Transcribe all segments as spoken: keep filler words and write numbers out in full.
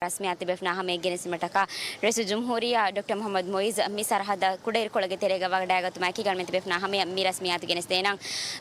ރަސްމިއްޔާތު ތިބޭފުޅުންނާ ހަމަޔަށް ގެނެސްދިނުމަށްޓަކާ ރައީސުލްޖުމްހޫރިއްޔާ ޑޮކްޓަރ މުޙައްމަދު މުޢިއްޒު މި ސަރަހައްދަށް ކުޑައިރުކޮޅުގެ ތެރޭގަ ވަޑައިގަތުމާއެކީގަ މި ތިބޭފުޅުންނާ ހަމަޔަށް މި ރަސްމިއްޔާތު ގެނެސްދޭނަން.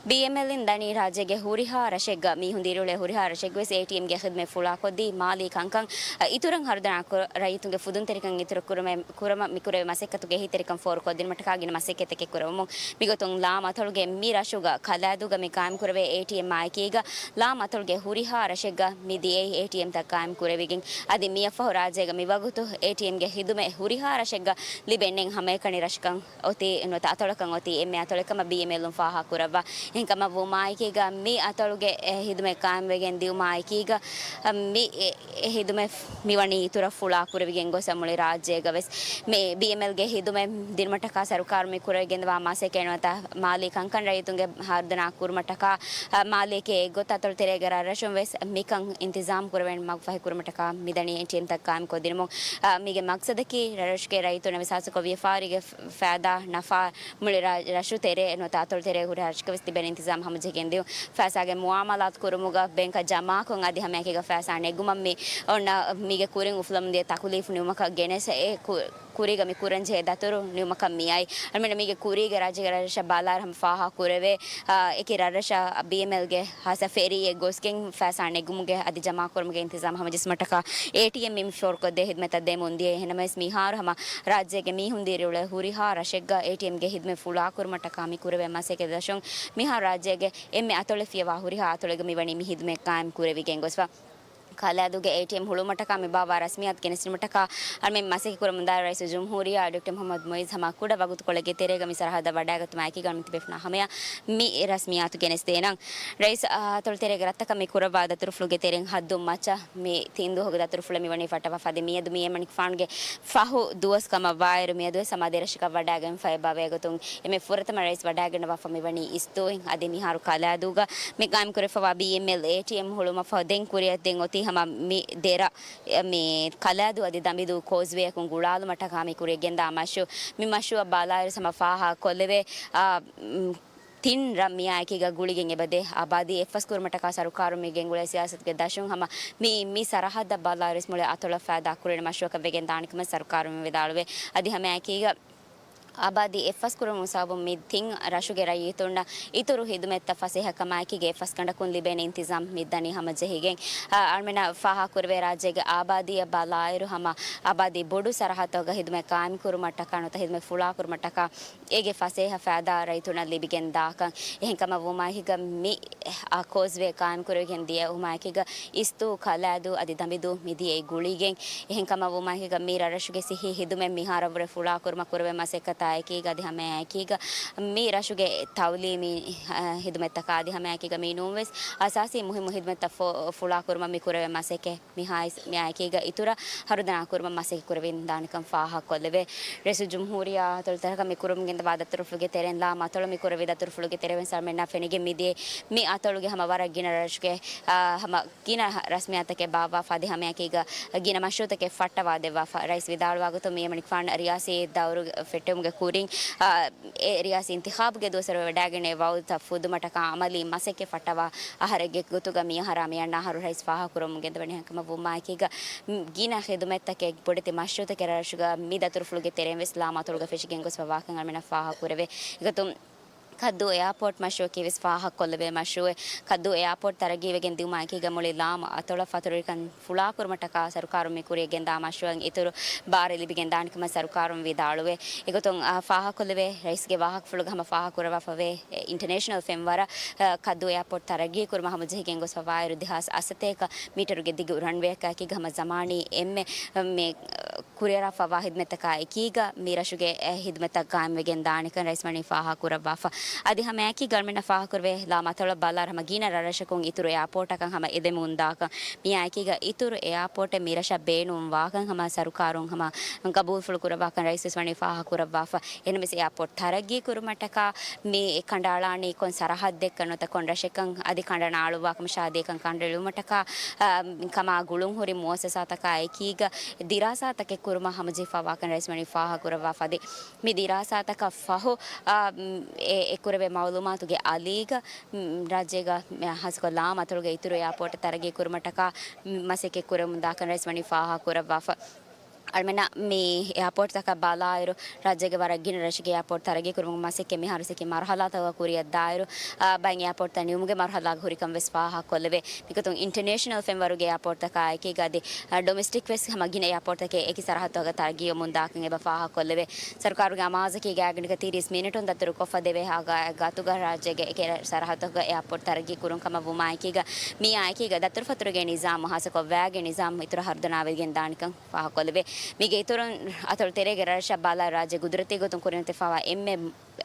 ބީއެމްއެލްއިން ދަނީ ރާއްޖޭގެ ހުރިހާ ރަށެއްގަ މީހުން ދިރިއުޅޭ ހުރިހާ ރަށެއްގަވެސް އޭޓީއެމްގެ ޚިދުމަތް ފުޅާކޮށްދީ، މާލީ ކަންކަން އިތުރަށް ހަރުދަނާ ކުރ-، ރައްޔިތުންގެ ފުދުންތެރިކަން އިތުރު ކުރުމެ-، ކުރަމަށް މިކުރެވޭ މަސައްކަތުގެ އެހީތެރިކަން ފޯރުކޮށްދިނުމަށްޓަކާ ގިނަ މަސައްކަތްތަކެއް ކުރަމުން. މިގޮތުން ލާމަތޮޅުގެ މި ރަށުގަ ކަލާދޫގަ މި ޤާއިމްކުރެވޭ އޭޓީއެމްއާއެކީގަ ލާމަތޮޅުގެ ހުރިހާ ރަށެއްގަ މި ދިޔައީ އޭޓީއެމްތައް ޤާއިމް ކުރެވިގެން، އަދި މިއަށްފަހު ރާއްޖޭގަ މިވަގުތު އޭޓީއެމްގެ ޚިދުމަތް ހުރިހާ ރަށެއްގަ ލިބެންނެއް ހަމައެކަނި ރަށަކަށް އޮތީ ނުވަތަ އަތޮޅަކަށް އޮތީ އެންމެ އަތޮޅެއްކަމަށް ބީއެމްއެލުން ފާހަގަކުރައްވާ. އެހެންކަމަށް ވުމާއެކީގަ މި އަތޮޅުގެ އެ ޚިދުމަތް ޤާއިމްވެގެން ދިއުމާއެކީގަ މި އެ، އެ ޚިދުމަތް މިވަނީ އިތުރަށް ފުޅާކުރެވިގެން ގޮސް މުޅި ރާއްޖޭގަވެސް މި ބީއެމްއެލްގެ ޚިދުމަތް ދިނުމަށްޓަކާ ސަރުކާރުން މި ކުރެވިގެންދަވާ މަސައްކަތް ނުވަތަ މާލީ ކަންކަން ރައްޔިތުންގެ ހަރުދަނާ ކުރުމަށްޓަކާ، އަ، މާލޭގެ އެއްގޮތަށް އަތޮޅު ތެރޭގެ ރަށްރަށުން ވެސް މިކަން އިންތިޒާމް ކުރެވޭނެ މަގުފަހި ކުރުމަށްޓަކާ މިދަނީ އޭޓީއެމްތައް ޤާއިމްކޮށްދިނުމުން. އަ، މީގެ މަގްސަދަކީ ރަށްރަށުގެ ރައްޔިތުންނަށް ވެސް ހާއްސަކޮށް ވިޔަފާރީގެ ފަ-، ފައިދާ ނަފާ މުޅި ރަ-، ރަށު ތެރޭ ނުވަތަ އަތޮޅު ތެރޭ ހުރި ރަށަކަށް ވެސް ލިބޭނެ އިންތިޒާމް ހަމަޖެހިގެން ދިޔުން. ފައިސާގެ މުއާމަލާތު ކުރުމުގަ ބޭންކަށް ޖަމާކޮށް އަދި ހަމައެކީގަ ފައިސާ ނެގުމަށް މި އޮންނަ މީގެ ކުރިން އުފުލަމުންދިޔަ ތަކުލީފު ނިމުމަކަށް ގެނެސް އެ ކު-، ކުރީގަ މި ކުރަންޖެހޭ ދަތުރު ނިމުމަކަށް މިއައި. އަޅުމެންނަށް މީގެ ކުރީގެ ރާއްޖޭގެ ރަށްރަށަށް ބަލާއިރު ހަމަ ފާހަގަ ކުރެވޭ، އާ، އެކި ރަށްރަށަށް ބީއެމްއެލްގެ ހާއްސަ ފެރީއެއް ގޮސްގެން ފައިސާ ނެގުމުގެ އަދި ޖަމާކުރުމުގެ އިންތިޒާމް ހަމަޖެއްސުމަށްޓަކާ އޭޓީއެމް މި ފޯރުކޮށްދޭ ޚިދުމަތްތައް ދެމުން ދިޔަ. އެހެންނަމަވެސް މިހާރު ހަމަ ރާއްޖޭގެ މީހުން ދިރިއުޅޭ ހުރިހާ ރަށެއްގަ އޭޓީއެމްގެ ޚިދުމަތް ފުޅާކުރުމަށްޓަކާ މި ކުރެވޭ މަސައްކަތް ދަށުން މިހާރު ރާއްޖޭގެ އެންމެ އަތޮޅެއް ފިޔަވާ ހުރިހާ އަތޮޅެއްގަ މިވަނީ މި ޚިދުމަތް ޤާއިމް ކުރެވިގެން ގޮސްފަ. ކަލާދޫގެ އޭޓީއެމް ހުޅުވުމަށްޓަކާ މި ބާއްވާ ރަސްމިއްޔާތު ގެނެސްދިނުމަށްޓަކާ އަޅުމެން މަސައްކަތް ކުރަމުންދާއިރު ރައީސުލްޖުމްހޫރިއްޔާ ޑޮކްޓަރ މުޙައްމަދު މުޢިއްޒު ހަމަ ކުޑަ ވަގުތުކޮޅެއްގެ ތެރޭގަ މި ސަރަހައްދަށް ވަޑައިގަތުމާއެކީގަ މި ތިބޭފުޅުންނާ ހަމަޔަށް މި ރަސްމިއްޔާތު ގެނެސްދޭނަން. ރައީސް، އާ، އަތޮޅު ތެރޭގެ ރަށްތަކަށް މި ކުރައްވާ ދަތުރުފުޅުގެ ތެރެއިން ހައްދުން މައްޗަށް މި ތިން ދުވަހުގެ ދަތުރުފުޅެއް މިވަނީ ފައްޓަވާފަ. އަދި މިއަދު މި އެމަނިކުފާނުގެ ފަހު ދުވަސް ކަމަށް ވާއިރު މިއަދުވެސް ހަމަ ދެރަށަކަށް ވަޑައިގެންފައި ބަވޭގޮތުން އެންމެ ފުރަތަމަ ރައީސް ވަޑައިގަންނަވާފަ މިވަނީ އިސްދޫއިން. އަދި މިހާރު ކަލާދޫގަ މި ޤާއިމް ކުރެފަވާ ބީއެމްއެލް އޭޓީއެމް ހުޅުމަށްފަހު ދެން ކުރިއަށް ދެން އޮތީ ހަމަ މި ދެރަށް މި ކަލާދޫ އަދި ދަނބިދޫ ކޯސްވޭއަކުން ގުޅާލުމަށްޓަކާ މި ކުރިއަށް ގެންދާ މަޝްރޫ. މި މަޝްރޫއަށް ބާލާއިރު ހަމަ ފާހަގަ ކޮށްލެވޭ، އާ، ތިން ރަށް މިއާއެކީގަ ގުޅިގެން އެބަދޭ އާބާދީ އެއްފަސް ކުރުމަށްޓަކާ ސަރުކާރުން މި ގެންގުޅޭ ސިޔާސަތުގެ ދަށުން ހަމަ މި، މި ސަރަހައްދަށް ބާލާއިރު މުޅި އަތޮޅަށް ފައިދާ ކުރެވޭ މަޝްރޫއަކަށް ވެގެން ދާނެކަމަށް ސަރުކާރުން ވިދާޅުވޭ. އަދި ހަމައެކީގަ އާބާދީ އެއްފަސް ކުރުމުގެ ސަބަބުން މި ތިން ރަށުގެ ރައްޔިތުންނަށް އިތުރު ޚިދުމަތްތައް ފަސޭހަކަމާއެކީގަ އެއްފަސް ގަނޑަކުން ލިބޭނެ އިންތިޒާމް މި ދަނީ ހަމަޖެހިގެން. އަ، އަޅުމެންނަށް ފާހަގަކުރެވޭ ރާއްޖޭގެ އާބާދީއަށް ބާލާއިރު ހަމަ އާބާދީ ބޮޑު ސަރަހައްދުތަކަށް ޚިދުމަތް ޤާއިމްކުރުމަށްޓަކާ ނުވަތަ ޚިދުމަތް ފުޅާކުރުމަށްޓަކާ އޭގެ ފަސޭހަ ފައިދާ ރައްޔިތުންނަށް ލިބިގެން ދާކަން. އެހެންކަމަށް ވުމާއެކީގަ މި އަ، ކޯސްވޭ ޤާއިމްކުރެވިގެން ދިޔަ ވުމާއެކީގަ އިސްދޫ، ކަލާދޫ އަދި ދަނބިދޫ މިދިޔައީ ގުޅިގެން. އެހެންކަމަށް ވުމާއެކީގަ މި ރަށްރަށުގެ ޞިއްޙީ ޚިދުމަތް މިހާރަށްވުރެ ފުޅާކުރުމަށް ކުރެވޭ މަސައްކަތާއެކީގަ އަދި ހަމައެކީގަ މި ރަށުގެ ތައުލީމީ، އަ، ޚިދުމަތްތަކާ އަދި ހަމައެކީގަ މި ނޫންވެސް އަސާސީ މުހިއްމު ޚިދުމަތްތައް ފު-، ފުޅާކުރުމަށް މި ކުރެވޭ މަސައްކަތް މިހާ އިސް-، މިއާއެކީގަ އިތުރަށް ހަރުދަނާ ކުރުމަށް މަސައްކަތް ކުރެވިދާނެކަން ފާހަގަކޮށްލެވޭ. ރައީސުލްޖުމްހޫރިއްޔާ އަތޮޅުތަކަށް މި ކުރަމުން ގެންދަވާ ދަތުރުފުޅުގެ ތެރެއިން ލާމަތޮޅު މި ކުރެވި ދަތުރުފުޅުގެ ތެރެއިން އަޅުމެންނަށް ފެނިގެން މިދިޔަ މި އަތޮޅުގެ ހަމަ ވަރަށް ގިނަ ރަށުގެ، އާ، ހަމަ ގިނަ ރަސްމިއްޔާތުތަކެއް ބާއްވާފަ އަދި ހަމައެކީގަ ގިނަ މަޝްރޫއުތަކެއް ފައްޓަވާ ދެއްވާފަ. ރައީސް ވިދާޅުވާ ގޮތުން މި އެމަނިކުފާނު ރިޔާސީ ދައުރު ފެއްޓެވުމުގެ ކުރިން، އާ، އެ ރިޔާސީ އިންތިޚާބުގެ ދުވަސްވަރު ވެވަޑައިގެންނެވި ވައުދުތައް ފުދުމަށްޓަކާ އަމަލީ މަސައްކަތް ފައްޓަވާ އަހަރެއްގެ ގޮތުގަ މި އަހަރާ މި އަންނަ އަހަރު ރައީސް ފާހަގަކުރަމުން ގެންދަވަނީ. އެހެންކަމަށް ވުމާއެކީގަ ގިނަ ޚިދުމަތްތަކެއް ބޮޑެތި މަޝްރޫއުތަކެއް ރަށުގަ މި ދަތުރުފުޅުގެ ތެރެއިން ވެސް ލާމަތޮޅުގަ ފެށިގެން ގޮސްފަ ވާކަން އަޅުމެންނަށް ފާހަގަކުރެވޭ. އެގޮތުން ކައްދޫ އެއާޕޯޓް މަޝްރޫއަކީ ވެސް ފާހަގަކޮށްލެވޭ މަޝްރޫއެއް. ކައްދޫ އެއާޕޯޓް ތަރައްގީވެގެން ދިއުމާއެކީގަ މުޅި ލާމަ އަތޮޅަށް ފަތުރުވެރިކަން ފުޅާކުރުމަށްޓަކާ ސަރުކާރުން މި ކުރިއަށް ގެންދާ މަޝްރޫއަށް އިތުރު ބާރެއް ލިބިގެން ދާނެކަމަށް ސަރުކާރުން ވިދާޅުވޭ. އެގޮތުން، އާ، ފާހަގަކޮށްލެވޭ ރައީސްގެ ވާހަކަފުޅުގަ ހަމަ ފާހަގަކުރައްވާފަވޭ، އެ، އިންޓަރނޭޝަނަލް ފެންވަރަށް، އާ، ކައްދޫ އެއާޕޯޓް ތަރައްގީ ކުރުމަށް ހަމަޖެހިގެން ގޮސްފަވާއިރު ދެހާސް އަށްސަތޭކަ މީޓަރުގެ ދިގު ރަންވޭއަކާއެކީގަ ހަމަ ޒަމާނީ އެންމެ، މެ، ކުރިއަރާފަވާ ޚިދުމަތްތަކާ އެކީގަ މި ރަށުގެ އެ ޚިދުމަތްތައް ޤާއިމްވެގެން ދާނެކަން ރައީސް ވަނީ ފާހަގަކުރައްވާފަ. އަދި ހަމައެކީ އަޅުމެންނަށް ފާހަގަކުރެވޭ ލާމަތޮޅަށް ބަލާއިރު ހަމަ ގިނަ ރަށްރަށަކުން އިތުރު އެއާޕޯޓަކަށް ހަމަ އެދެމުންދާކަން. މިއާއެކީގަ އިތުރު އެއާޕޯޓެއް މި ރަށަށް ބޭނުންވާކަން ހަމަ ސަރުކާރުން ހަމަ ގަބޫލުފުޅު ކުރައްވާކަން ރައީސް ވެސް ވަނީ ފާހަގަކުރައްވާފަ. އެހެންނަމަވެސް އެއާޕޯޓް ތަރައްގީ ކުރުމަށްޓަކާ މި ކަނޑައަޅާނީ ކޮން ސަރަހައްދެއްކަން ނުވަތަ ކޮން ރަށެއްކަން އަދި ކަނޑައަޅާލުއްވާކަމަށާ އަދި އެކަން ކަނޑައެޅުމަށްޓަކާ، އާ، ކަމާ ގުޅުންހުރި މުއައްސަސާތަކާ އެކީގަ ދިރާސާތަކެއް ކުރުމަށް ހަމަޖެހިފައިވާކަން ރައީސްވަނީ ފާހަގަކުރައްވާފަ. އަދި މި ދިރާސާތަކަށް ފަހު، އާ، އެ، އެކުރެވޭ މައުލޫމާތުގެ އަލީގަ، މް، ރާއްޖޭގަ މި ހާއްސަކޮށް ލާމް އަތޮޅުގެ އިތުރު އެއާޕޯޓް ތަރައްގީ ކުރުމަށްޓަކާ، މް، މަސައްކަތް ކުރަމުން ދާކަން ރައީސްވަނީ ފާހަގަކުރައްވާފަ. އަޅުމެންނަށް މި އެއާޕޯޓްތަކަށް ބަލާއިރު، ރާއްޖޭގެ ވަރަށް ގިނަ ރަށެއްގެ އެއާޕޯޓް ތަރައްގީ ކުރުމުގެ މަސައްކަތް މިހާރު ސެކި މަރުހަލާތަކަށް ކުރިއަށް ދާއިރު، އާ، ބައެއް އެއާޕޯޓްތައް ނިމުމުގެ މަރުހަލާގަ ހުރިކަން ވެސް ފާހަގަކޮށްލެވޭ. މިގޮތުން އިންޓަރނޭޝަނަލް ފެންވަރުގެ އެއާޕޯޓްތަކާ އެކީގަ އަދި، އާ، ޑޮމެސްޓިކް ވެސް ހަމަ ގިނަ އެއާޕޯޓްތަކެއް އެކި ސަރަހައްދުތަކަށް ތަރައްގީވަމުން ދާކަން އެބަ ފާހަގަކޮށްލެވޭ. ސަރުކާރުގެ އަމާޒަކީ ގާތްގަނޑަކަށް ތިރީސް މިނެޓުން ދަތުރުކޮށްފަ ދެވޭ ހާ ގާތުގަ ރާއްޖޭގެ އެކި ސަރަހައްދުތަކުގަ އެއާޕޯޓް ތަރައްގީ ކުރުން ކަމަށް ވުމާއެކީގަ، މިއާއެކީގަ ދަތުރުފަތުރުގެ ނިޒާމު ހާއްސަކޮށް ވައިގެ ނިޒާމު އިތުރަށް ހަރުދަނާވެގެން ދާނެކަން ފާހަގަކޮށްލެވޭ. މީގެ އިތުރުން އަތޮޅު ތެރޭގެ ރަށްރަށަށް ބަލާ ރާއްޖެ ގުދުރަތީ ގޮތުން ކުރިމަތިވެފައިވާ އެންމެ،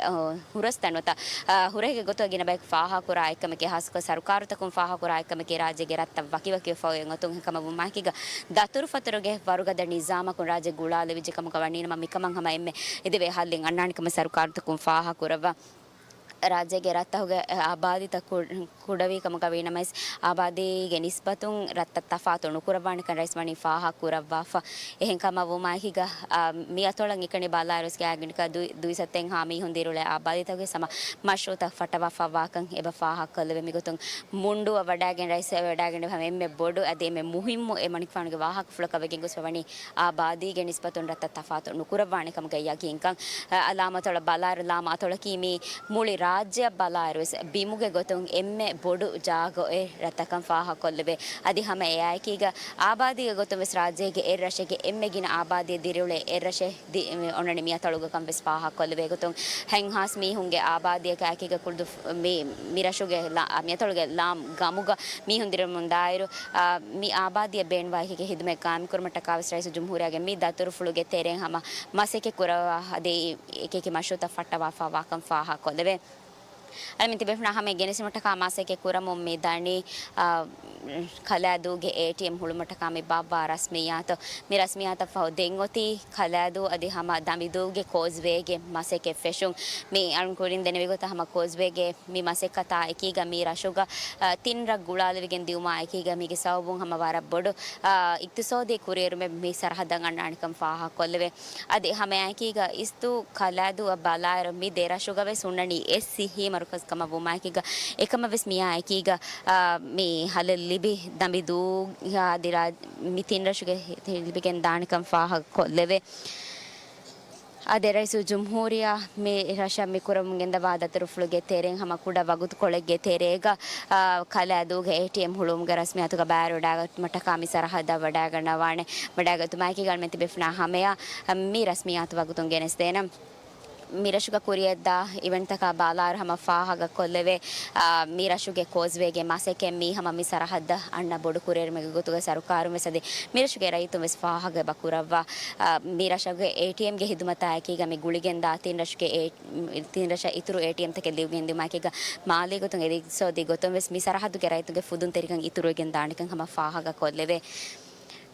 އަ، ހުރަސް ތަން ނުވަތަ، އަ، ހުރަހެއްގެ ގޮތުގަ ގިނަ ބަޔަކު ފާހަގަކުރާ އެއްކަމަކީ، ހާއްސަކޮށް ސަރުކާރުތަކުން ފާހަގަކުރާ އެއްކަމަކީ، ރާއްޖޭގެ ރަށްތައް ވަކިވަކިވެފަ އޮތް ގޮތުން. އެހެންކަމަށް ވުމާއެކީގަ ދަތުރުފަތުރުގެ ވަރުގަދަ ނިޒާމަކުން ރާއްޖެ ގުޅާލެވިއްޖެ ކަމުގަ ވަނީނަމަ، މިކަމަށް ހަމަ އެންމެ އެދެވޭ ހައްލެއް އަންނާނެ ކަމަށް ސަރުކާރުތަކުން ފާހަގަކުރައްވާ. ރާއްޖޭގެ ރަށްތަކުގެ އާބާދީތައް ކު-، ކުޑަވީ ކަމުގަ ވީނަމަވެސް، އާބާދީގެ ނިސްބަތުން ރަށްތައް ތަފާތު ނުކުރައްވާނެކަން ރައީސްވަނީ ފާހަގަކުރައްވާފަ. އެހެން ކަމަށް ވުމާއެކީގަ، އާ، މި އަތޮޅަށް އެކަނި ބަލާއިރުވެސް ގާތްގަނޑަކަށް ދު-، ދުއިސައްތައެއްހާ މީހުން ދިރިއުޅޭ އާބާދީތަކުގެ ހަމަ މަޝްރޫއުތައް ފައްޓަވާފައިވާކަން އެބަ ފާހަގަކޮށްލެވޭ. މިގޮތުން މުންޑޫއަށް ވަޑައިގެން ރައީސް ވަޑައިގެން ހަމަ އެންމެ ބޮޑު އަދި އެންމެ މުހިއްމު އެ މަނިކުފާނުގެ ވާހަކަފުޅަކަށް ވެގެން ގޮސް ވަނީ އާބާދީގެ ނިސްބަތުން ރަށްތައް ތަފާތު ނުކުރައްވާނެ ކަމުގެ ޔަގީންކަން. އަ، ލާމް އަތޮޅަށް ބަލާއިރު، ލާމް އަތޮޅަކީ މީ މުޅި ރާއްޖެއަށް ބަލާއިރު ވެސް ބިމުގެ ގޮތުން އެންމެ ބޮޑު ޖާގަ އޮތް ރަށްތަކަން ފާހަގަކޮށްލެވޭ. އަދި ހަމަ އެއާއެކީގަ އާބާދީގެ ގޮތުން ވެސް ރާއްޖޭގެ އެއްރަށެއްގެ އެންމެ ގިނަ އާބާދީ ދިރިއުޅޭ އެއްރަށެއް ދި-، އޮންނަނީ މި އަތޮޅުގަ ކަން ވެސް ފާހަގަކޮށްލެވޭ. ގޮތުން ހަތްހާސް މީހުންގެ އާބާދީއަކާ އެކީގަ ކުޅުދު މި، މި ރަށުގެ ލާ-، މި އަތޮޅުގެ ލާމް ގަމުގަ މީހުން ދިރިއުޅެމުން ދާއިރު، އާ، މި އާބާދީއަށް ބޭނުންވާ އެކި ހިދުމަތް ގާއިމްކުރުމަށްޓަކާ ވެސް ރައީސުލްޖުމްހޫރިއްޔާ މި ދަތުރުފުޅުގެ ތެރެއިން ހަމަ މަސައްކަތް ކުރައްވާ އަދި އެކި އެކި މަޝްރޫއުތައް ފައްޓަވާފައިވާކަން ފާހަގަކޮށްލެވޭ. އަޅަމެން ތިބޭފުޅުންނާ ހަމައަށް ގެނެސްދިނުމަށްޓަކާ މަސައްކަތް ކުރަމުން މި ދަނީ، އާ، ކަލާދޫގެ އޭޓީއެމް ހުޅުމަށްޓަކާ މި ބާއްވާ ރަސްމިއްޔާތު. މި ރަސްމިއްޔާތަށް ފަހު ދެން އޮތީ ކަލާދޫ އަދި ހަމަ ދަނބިދޫގެ ކޯސްވޭގެ މަސައްކަތް ފެށުން. މި އަޅުން ކުރިން ދެނެވި ގޮތަށް ހަމަ ކޯސްވޭގެ މި މަސައްކަތާ އެކީގަ މި ރަށުގަ، އާ، ތިން ރަށް ގުޅާލެވިގެން ދިއުމާ އެކީގަ މީގެ ސަބަބުން ހަމަ ވަރަށް ބޮޑު، އާ، އިގްތިސޯދީ ކުރިއެރުމެއް މި ސަރަހައްދަށް އަންނާނެކަން ފާހަގަކޮށްލެވޭ. އަދި ހަމައެކީގަ އިސްދޫ ކަލާދޫއަށް ބަލާއިރު މި ދެ ރަށުގަ ވެސް ހުންނަނީ އެއް ސިހީ މަރުކަޒު ކަމަށް ވުމާއެކީގަ އެކަމަށް ވެސް މިއާ އެކީގަ، އާ، މި ހަލަށް ލިބި ދަނބިދޫ އަދި ރާ-، މި ތިން ރަށުގެ ލިބިގެން ދާނެކަން ފާހަގަކޮށްލެވޭ. އާ، ދެ ރައީސުލްޖުމްހޫރިއްޔާ މި ރަށަށް މި ކުރަމުން ގެންދަވާ ދަތުރުފުޅުގެ ތެރެއިން ހަމަ ކުޑަ ވަގުތުކޮޅެއްގެ ތެރޭގަ، އާ، ކަލާދޫގެ އޭޓީއެމް ހުޅުވުމުގެ ރަސްމިއްޔާތުގަ ބައިވެރިވެވަޑައިގަތުމަށްޓަކާ މި ސަރަހައްދަށް ވަޑައިގަންނަވާނެ. ވަޑައިގަތުމާއެކީގަ އަޅަމެން ތިބޭފުޅުންނާ ހަމަޔަށް މި ރަސްމިއްޔާތު ވަގުތުން ގެނެސްދޭނަން. މި ރަށުގަ ކުރިއަށްދާ އިވެންޓްތަކާ ބަލާއިރު ހަމަ ފާހަގަކޮށްލެވޭ، އާ، މި ރަށުގެ ކޯސްވޭގެ މަސައްކަތް މީ ހަމަ މި ސަރަހައްދަށް އަންނަ ބޮޑު ކުރިއެރުމެއްގެ ގޮތުގަ ސަރުކާރުން ވެސް އަދި މި ރަށުގެ ރައްޔިތުން ވެސް ފާހަގަ އެބަ ކުރައްވާ. އާ، މި ރަށުގެ އޭޓީއެމްގެ ހިދުމަތާ އެކީގަ މި ގުޅިގެންދާ ތިން ރަށުގެ އޭ-، ތިން ރަށަށް އިތުރު އޭޓީއެމްތަކެއް ލިޔުގެން ދިއުމާއެކީގަ މާލީ ގޮތުން އަދި އިގްތިސޯދީ ގޮތުން ވެސް މި ސަރަހައްދުގެ ރައްޔިތުންގެ ފުދުންތެރިކަން އިތުރުވެގެން ދާނެކަން ހަމަ ފާހަގަކޮށްލެވޭ.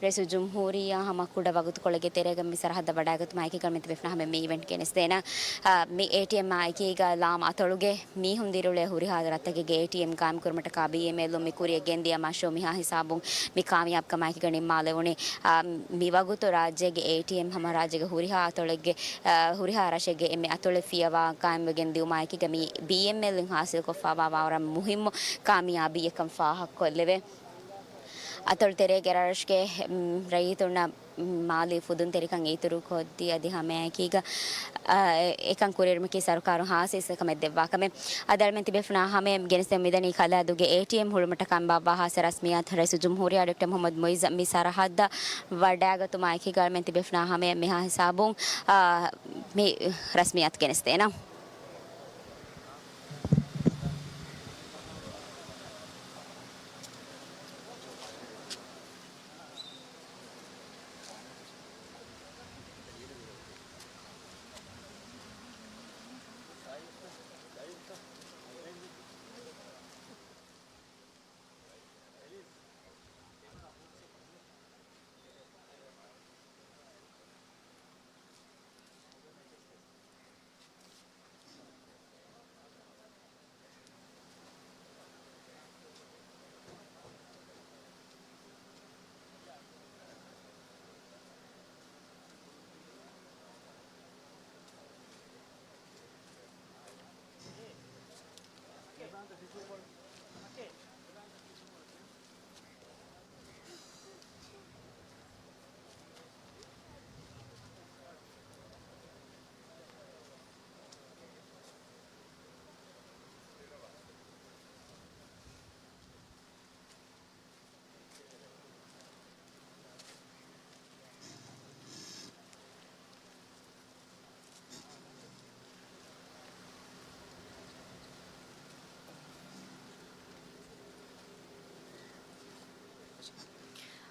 ރައީސުލްޖުމްހޫރިއްޔާ ހަމަ ކުޑަ ވަގުތުކޮޅެއްގެ ތެރޭގަ މި ސަރަހައްދަށް ވަޑައިގަތުމާއެކީގަ އަޅަމެން ތިބޭފުޅުންނާ ހަމަ މި އިވެންޓް ގެނެސްދޭނަން. އާ، މި އޭޓީއެމްއާ އެކީގަ ލާމް އަތޮޅުގެ މީހުން ދިރިއުޅޭ ހުރިހާ ރަށްތަކެއްގެ އޭޓީއެމް ގާއިމްކުރުމަށްޓަކާ ބީއެމްއެލުން މި ކުރިއަށް ގެންދިޔަ މަޝްރޫއު މިހާ ހިސާބުން މި ކާމިޔާބުކަމާއެކީގަ ނިންމާލެވުނީ. އާ، މިވަގުތު ރާއްޖޭގެ އޭޓީއެމް ހަމަ ރާއްޖޭގެ ހުރިހާ އަތޮޅެއްގެ، އާ، ހުރިހާ ރަށެއްގެ އެންމެ އަތޮޅެއް ފިޔަވާ ގާއިމްވެގެން ދިއުމާއެކީގަ މި ބީއެމްއެލްއިން ހާސިލްކޮށްފައިވާ ވަރަށް މުހިއްމު ކާމިޔާބީއެއްކަން ފާހަގަކޮށްލެވޭ. އަތޮޅު ތެރޭގެ ރަށްރަށުގެ، މް، ރައްޔިތުންނަށް މާލީ ފުދުންތެރިކަން އިތުރުކޮށްދީ އަދި ހަމައެކީގަ، އާ، އެކަން ކުރިއެރުމަކީ ސަރުކާރުން ހާއްސަ ހިއްސަކަމެއް ދެއްވާކަމެއް. އަދި އަޅަމެން ތިބޭފުޅުންނާ ހަމަޔަށް ގެނެސްދެމުން މިދަނީ ކަލާދޫގެ އޭޓީއެމް ހުޅުމަށްޓަކާ ބާއްވާ ހާއްސަ ރަސްމިއްޔާތު. ރައީސުލްޖުމްހޫރިއްޔާ ޑޮކްޓަރ މުޙައްމަދު މުޢިއްޒަށް މި ސަރަހައްދަށް ވަޑައިގަތުމާ އެކީގަ އަޅަމެން ތިބޭފުޅުންނާ ހަމަޔަށް މިހާ ހިސާބުން، އާ، މި ރަސްމިއްޔާތު ގެނެސްދޭނަން.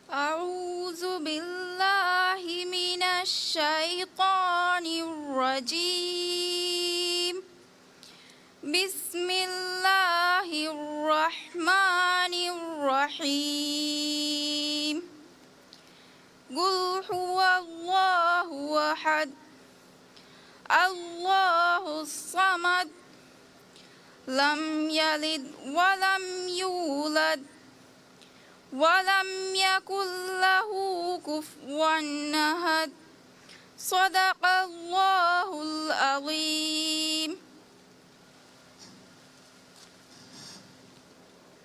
أعوذ بالله من الشيطان الرجيم. بسم الله الرحمن الرحيم. قل هو الله أحد. الله الصمد. لم يلد ولم يولد. ولم يكن له كفوا أحد. صدق الله العظيم.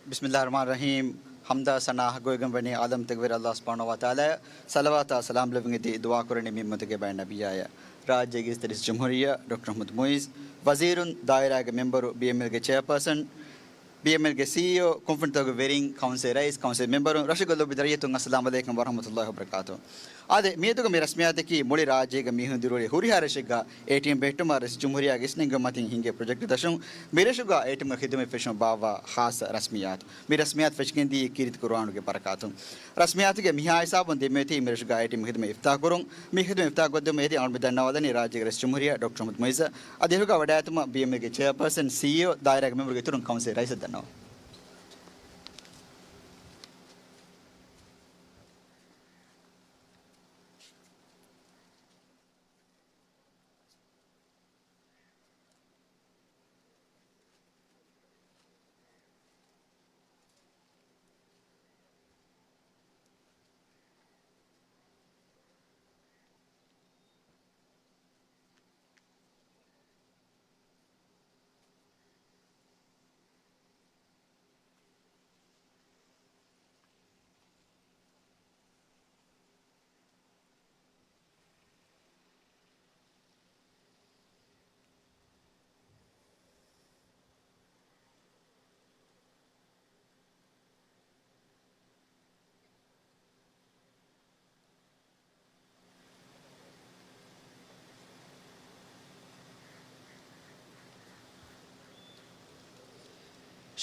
ބިސްމިﷲ ރަޙްމާން ރަޙީމް. ޙަމްދާ ސަނާ ޙައްޤުވެގެންވަނީ ޢާލަމްތަކުގެ ރައްޔިތު ﷲ ސުބްޙާނަހޫ ވަތަޢާލާއަށް ޞަލަވާތާ ސަލާމް ލެއްވަން އެދި ދުޢާ ކުރަނީ މި އުއްމަތުގެ ބައެއް ނަބިއްޔާއަށް. ރާއްޖޭގެ އިސް ރައީސުލްޖުމްހޫރިއްޔާ ޑޮކްޓަރ މުޙައްމަދު މުޢިއްޒު، ވަޒީރުން، ދާއިރާގެ މެންބަރު، ބީއެމްއެލްގެ ޗެއާޕާސަން، ބީއެމްއެލްގެ ސީއީއޯ، ކުންފުނިތަކުގެ ވެރިން، ކައުންސިލް ރައީސް، ކައުންސިލް މެންބަރުން، ރަށުގެ ލޮބުވެތި ރައްޔިތުން، އައްސަލާމް ޢަލައިކުމް ވަރަޙްމަތުﷲ ވަބަރަކާތުހު. އާދެ، މިއަދުގެ މި ރަސްމިއްޔާތަކީ މުޅި ރާއްޖޭގަ މީހުން ދިރިއުޅޭ ހުރިހާ ރަށެއްގަ އޭޓީއެމް ބެހެއްޓުމަށް ރައީސުލްޖުމްހޫރިއްޔާގެ އިސްނެންގެވުމަށް މަތިން ހިންގޭ ޕްރޮޖެކްޓްތައް ދަށުން މިރަށުގަ އޭޓީއެމްގެ ޚިދުމަތް ފެށުމަށް ބާއްވާ ޚާއްޞަ ރަސްމިއްޔާތު. މި ރަސްމިއްޔާތު ފެށިގެންދީ ކީރިތި ޤުރުއާނުގެ ބަރަކާތުން. ރަސްމިއްޔާތުގެ މިހާ ހިސާބުން ދެންމެ އޮތީ މިރަށުގަ އޭޓީއެމް ޚިދުމަތް އިފްތާޙް ކުރުން. މި ޚިދުމަތް އިފްތާޙް ކޮށްދެއްވުމަށް އެދި އަޅުގަނޑު ދަންނަވާލަނީ ރާއްޖޭގެ ރައީސުލްޖުމްހޫރިއްޔާ ޑޮކްޓަރ މުޙައްމަދު މުޢިއްޒަށް. އަދި އެކުގަ ވަޑައިގަތުމަށް ބީއެމްއެލްގެ ޗެއާޕާސަން، ސީއީއޯ، ދާއިރާގެ މެންބަރުގެ އިތުރުން ކައުންސިލް ރައީސަށް ދަންނަވަން.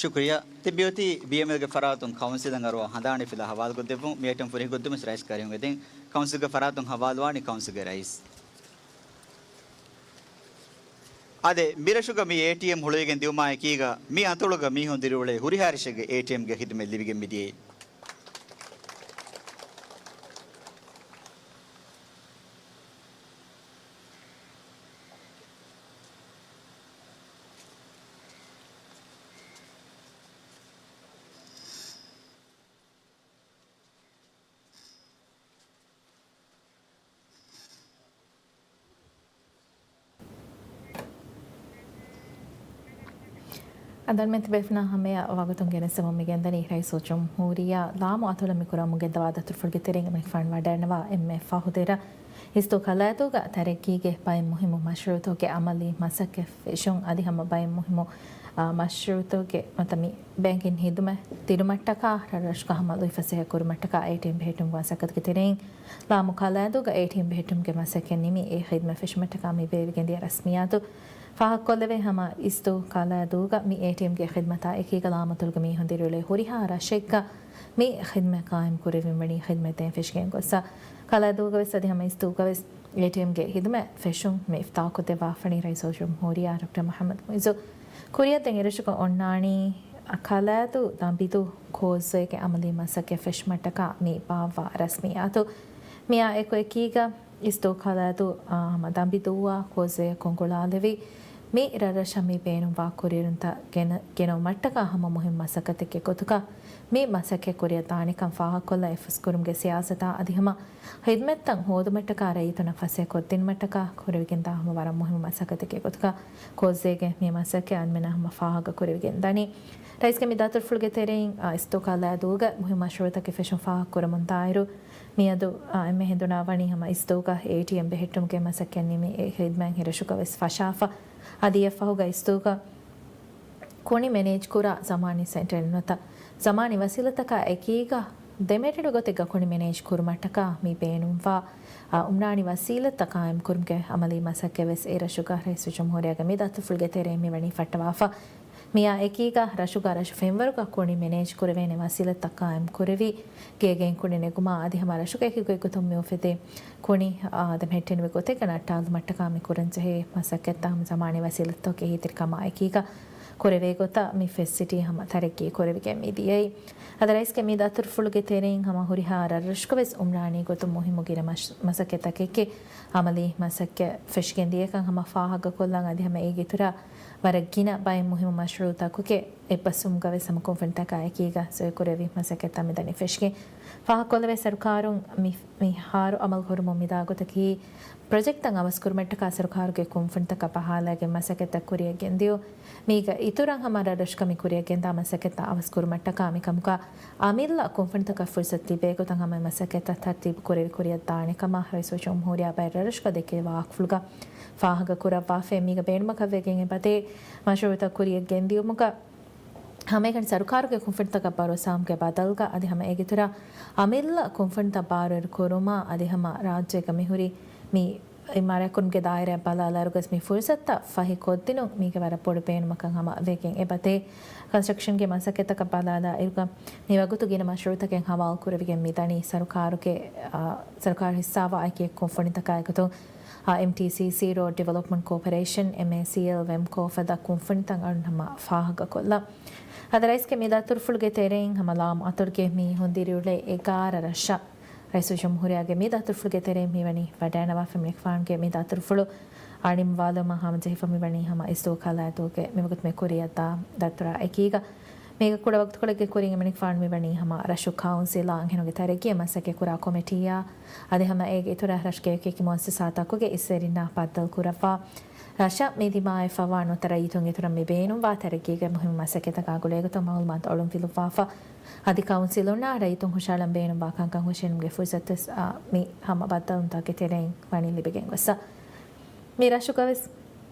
ޝުކުރިއްޔާ. ތިބި އޮތީ ބީއެމްއެލްގެ ފަރާތުން ކައުންސިލަށް އަރުވާ ހަނދާނީ ފިލާ ހަވާލުކޮށްދެއްވުން. މި އޭޓީއެމް ފުރިހަމަކޮށްދެއްވުމަށް ރައީސް ކަރިހުން އެދެން. ކައުންސިލްގެ ފަރާތުން ހަވާލުވާނީ ކައުންސިލްގެ ރައީސް. އާދެ، މިރަށުގަ މި އޭޓީއެމް ހުޅުވިގެން ދިއުމާ އެކީގަ މި އަތޮޅުގަ މީހުން ދިރިއުޅޭ ހުރިހާ ރަށެއްގެ އޭޓީއެމްގެ ޚިދުމަތް ލިބިގެން މިދިޔައީ. އަންދަންމެން ތިބޭފުޅުންނާ ހަމަޔަށް ވަގުތުން ގެނެސްދެމުން މިގެންދަނީ ރައީސުލްޖުމްހޫރިއްޔާ ލާމު އަތޮޅަށް މިކުރާ މުގެއްދަވާ ދަތުރުފުޅުގެ ތެރެއިން އަމިއްލަ ފަން ވަޑައިގަންނަވާ އެންމެ ފަހު ދެ ރަށް. އިސްތޯ ކަލާދޫގަ ތަރައްގީގެ ބައެއް މުހިއްމު މަޝްރޫއުތަކުގެ އަމަލީ މަސައްކަތް ފެށުން އަދި ހަމަ ބައެއް މުހިއްމު، އާ، މަޝްރޫއުތަކުގެ ނުވަތަ މި ބޭންކިން ހިދުމަތް ދިނުމަށްޓަކާ ރަށްރަށުގަ ހަމަ ލުއިފަސޭހަ ކުރުމަށްޓަކާ އޭޓީއެމް ބެހެއްޓުމުގެ މަސައްކަތުގެ ތެރެއިން ލާމު ކަލާދޫގަ އޭޓީއެމް ބެހެއްޓުމުގެ މަސައްކަތް ނިމި އެ ޚިދުމަތް ފެށުމަށްޓަކާ މި ބޭއްވިގެންދިޔަ ރަސްމިއްޔާތު ފާހަގަކޮށްލެވޭ. ހަމަ އިސްތޯ ކަލާދޫގަ މި އޭޓީއެމްގެ ޚިދުމަތާ އެކީގަ ލާމު އަތޮޅުގެ މީހުން ދިރިއުޅޭ ހުރިހާ ރަށެއްގަ މި ޚިދުމަތް ޤާއިމް ކުރެވެން ވަނީ ޚިދުމަތް ދޭން ފެށިގެން ގޮއްސަ. ކަލާދޫގަވެސް އަދި ހަމަ އިސްތޯގަވެސް އޭޓީއެމްގެ ޚިދުމަތް ފެށުން މި އިފްތާޙްކޮށްދެއްވާފަނީ ރައީސުލްޖުމްހޫރިއްޔާ ޑޮކްޓަރ މުޙައްމަދު މުޢިއްޒު. ކުރިއަށް ދެން އެރަށުގަ އޮންނާނީ ކަލާދޫ ދަނބިދޫ ކޯސްވޭގެ އަމަލީ މަސައްކަތް ފެށުމަށްޓަކާ މި ބާއްވާ ރަސްމިއްޔާތު. މިއާ އެކު އެކީގަ އިސްތޯ ކަލާދޫ، އާ، ހަމަ ދަނބިދޫއާ ކޯސްވޭއަކުން ގުޅާލެވި މި ރަށްރަށަށް މި ބޭނުންވާ ކުރިއެރުންތައް ގެނަ، ގެނައުމަށްޓަކާ ހަމަ މުހިންމު މަސައްކަތެއްގެ ގޮތުގަ މި މަސައްކަތް ކުރިއަށް ދާނެކަން ފާހަގަކޮށްލާ އެއްފަސް ކުރުމުގެ ސިޔާސަތާ އަދި ހަމަ ހިދްމަތްތައް ހޯދުމަށްޓަކާ ރައްޔިތުންނަށް ފަސޭހަ ކޮށްދިނުމަށްޓަކާ ކުރެވިގެންދާ ހަމަ ވަރަށް މުހިންމު މަސައްކަތެއްގެ ގޮތުގަ ކޯސްވޭގެ މި މަސައްކަތް އަންމެނަށް ހަމަ ފާހަގަ ކުރެވިގެން ދަނީ. ރައީސްގެ މި ދަތުރުފުޅުގެ ތެރެއިން، އާ، އިސްދޫކާ ލައިދޫގަ މުހިންމު މަޝްރޫއުތަކެއް ފެށުން ފާހަގަކުރަމުންދާއިރު، މިއަދު، އާ، އެންމެ ހެނދުނާ ވަނީ ހަމަ އިސްދޫގަ އޭޓީއެމް ބެހެއްޓުމުގެ މަސައްކަތް ނިމި އެ ހިދްމަތް ހިރަށުގަ ވެސް ފަށާފަ. އަދި އެއަށްފަހުގަ އިސްދޫގަ ކުނި މެނޭޖްކުރާ ޒަމާނީ ސެންޓަރެއް ނުވަތަ ޒަމާނީ ވަސީލަތަކާ އެކީގަ ދެމެޓެޑު ގޮތެއްގަ ކުނި މެނޭޖް ކުރުމަށްޓަކާ މި ބޭނުންވާ، އާ، އުމްރާނީ ވަސީލަތްތައް ޤާއިމްކުރުމުގެ އަމަލީ މަސައްކަތް ވެސް އެ ރަށުގަ ރައީސުލްޖުމްހޫރިއްޔާގެ މި ދަތުރުފުޅުގެ ތެރެއިން މިވަނީ ފައްޓަވާފަ. މިއާ އެކީގަ ރަށުގަ ރަށު ފެންވަރުގަ ކުނި މެނޭޖް ކުރެވޭނެ ވަސީލަތްތައް ޤާއިމް ކުރެވި، ގޭގެއިން ކުނި ނެގުމާ އަދި ހަމަ ރަށުގެ އެކި ގޮތްގޮތުން މިއުފެދޭ ކުނި، އާ، ދެމެހެއްޓެނިވި ގޮތެއްގަ ނައްޓާލުމަށްޓަކާ މި ކުރަންޖެހޭ މަސައްކަތްތައް ހަމަ ޒަމާނީ ވަސީލަތްތަކުގެ އެހީތެރިކަމާ އެކީގަ ކުރެވޭ ގޮތަށް މި ފެސިލިޓީ ހަމަ ތަރައްޤީ ކުރެވިގެން މި ދިޔައީ. އަދި ރައީސްގެ މި ދަތުރުފުޅުގެ ތެރެއިން ހަމަ ހުރިހާ ރަށްރަށުގަ ވެސް އުމްރާނީ ގޮތުން މުހިއްމު ގިނަ މަސް، މަސައްކަތްތަކެއްގެ އަމަލީ މަސައްކަތް ފެށިގެން ދިޔަކަން ހަމަ ފާހަގަކޮށްލަން އަދި ހަމަ އޭގެ އިތުރަށް ވަރަށް ގިނަ ބައެއް މުހިއްމު މަޝްރޫއުތަކުގެ އެއްބަސްވުމުގަ ވެސް ހަމަ ކޮންފަރެންސްތަކާ އެކީގަ ސޮއިކުރެވި މަސައްކަތްތައް މިދަނީ ފެށިގެން. ފާހަގަކޮށްލެވޭ ސަރުކާރުން މި، މިހާރު އަމަލު ހުރުމުން މިދާ ގޮތަކީ ޕްރޮޖެކްޓްތައް އަވަސްކުރުމަށްޓަކާ ސަރުކާރުގެ ކުންފުނިތަކަށް ބަހާލައިގެން މަސައްކަތްތައް ކުރިއަށް ގެންދިޔުން. މީގަ އިތުރަށް ހަމަ ރަށްރަށުގަ މި ކުރިއަށް ގެންދާ މަސައްކަތްތައް އަވަސްކުރުމަށްޓަކާ މިކަމުގަ އަމިއްލަ ކުންފުނިތަކަށް ފުރުސަތު ލިބޭ ގޮތަށް ހަމަ މަސައްކަތްތައް ތަރްތީބު ކުރެވި ކުރިއަށް ދާނެ ކަމަށް ރައީސުލްޖުމްހޫރިއްޔާ ބައެއް ރަށްރަށުގަ ދެކެވި ވާހަކަފުޅުގަ ފާހަގަ ކުރައްވާފައި. މީގަ ބޭނުމަކަށް ވެގެން އެބަދޭ މަޝްރޫއުތައް ކުރިއަށް ގެންދިޔުމުގަ ހަމައެކަނި ސަރުކާރުގެ ކުންފުނިތަކަށް ބަރޯސާވުމުގެ ބަދަލުގަ އަދި ހަމަ އޭގެ އިތުރަށް އަމިއްލަ ކުންފުނިތައް ބާރުއެރު ކުރުމާ އަދި ހަމަ ރާއްޖޭގަ މިހުރި މި އިމާރާތްކުރުމުގެ ދާއިރާއަށް ބަލާލާއިރު ގޮސް މި ފުރުސަތުތައް ފަހި ކޮށްދިނުން މީގެ ވަރަށް ބޮޑު ބޭނުމަކަށް ހަމަ ވެގެން އެބަދޭ. ކޮންސްޓްރަކްޝަންގެ މަސައްކަތްތަކަށް ބަލާލާ އިރުގަ މިވަގުތު ގިނަ މަޝްރޫއުތަކެއް ހަވާލު ކުރެވިގެން މިދަނީ ސަރުކާރުގެ، އާ، ސަރުކާރު ހިއްސާވާ އެކި ކުންފުނިތަކާއެކު އެމްޓީސީސީ، ރޯޑް ޑިވެލޮޕްމަންޓް ކޯޕަރޭޝަން، އެމްއޭސީއެލް، ވެމްކޯ ފަދަ ކުންފުނިތައް އަޅުން ހަމަ ފާހަގަކޮށްލަން. އަދި ރައީސްގެ މި ދަތުރުފުޅުގެ ތެރެއިން ހަމަ ލާމަ އަތޮޅުގެ މީހުން ދިރިއުޅޭ އެގާރަ ރަށަށް ރައީސުލްޖުމްހޫރިއްޔާގެ މި ދަތުރުފުޅުގެ ތެރެއިން މިވަނީ ވަޑައިނަވާފަ. މިނިކުފާނުގެ މި ދަތުރުފުޅު އަނިމްވާލުމަށް ހަމަޖެހިފަ މިވަނީ ހަމަ އިސްދޫކާ ލައިދޫގެ މިވަގުތު މި ކުރިއަށްދާ ދަތުރާ އެކީގަ. މީގަ ކުޑަ ވަގުތުކޮޅެއްގެ ކުރިން މިނިކުފާނު މިވަނީ ހަމަ ރަށު ކައުންސިލާ އަންހެނުންގެ ތަރައްގީއަށް މަސައްކަތް ކުރާ ކޮމިޓީއާ އަދި ހަމަ އޭގެ އިތުރަށް ރަށުގެ އެކި މުއައްސަސާތަކުގެ އިސްވެރިންނާ ބައްދަލު ކުރައްވާ ރަށަށް މި ދިމާވެފަވާ ނުވަތަ ރައްޔިތުންގެ އިތުރަށް މި ބޭނުންވާ ތަރައްގީގެ މުހިއްމު މަސައްކަތްތަކާ ގުޅޭގޮތުން މައުލޫމާތު އޮޅުންފިލުއްވާފަ. އަދި ކައުންސިލުންނާ ރައްޔިތުން ހުށަހަޅަން ބޭނުންވާ ކަންކަން ހުށައެޅުމުގެ ފުރުސަތުވެސް، އާ، މި ހަމަ ބައްދަލުވުންތަކުގެ ތެރެއިން ވަނީ ލިބިގެން ގޮއްސަ. މި ރަށުގަވެސް،